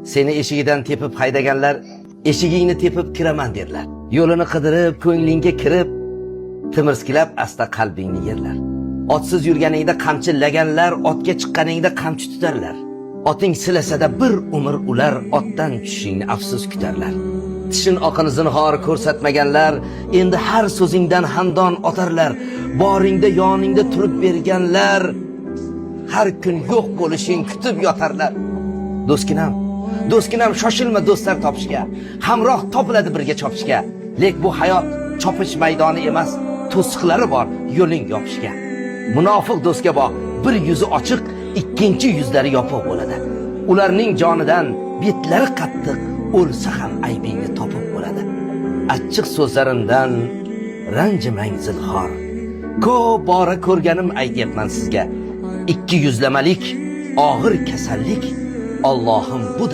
Seni eshigidan tepib haydaganlar eshigingni tepib kiraman derlar. Yo'lini qidirib, ko'nglingga kirib, timirskilab asta qalbingni yerlar. Otsiz yurganingda qamchilaganlar, otga chiqqaningda qamchi tutarlar. Oting silasada bir umr ular otdan tushishingni afsus kutarlar. Tishin oqini zinhor ko'rsatmaganlar endi har so'zingdan hamdon otarlar. Boringda yoningda turib berganlar har kun yo'q bo'lishing kutib yotarlar. Do'stginam, do'stginam, shoshilma do'stlar topishga. Hamroh topiladi birga chopishga. Lek bu hayot chopish maydoni emas, to'siqlari bor yo'ling yopishga. Munofiq do'stga boq, bir yuzi ochiq, ikkinchi yuzlari yopiq bo'ladi. Ularning jonidan betlari qattiq, o'lsa ham aybingni topib bo'ladi. Achchiq so'zlarimdan ranjimang zinhor. Ko'p bora ko'rganim aytyapman sizga. Ikki yuzlamalik og'ir kasallik. Allohim bu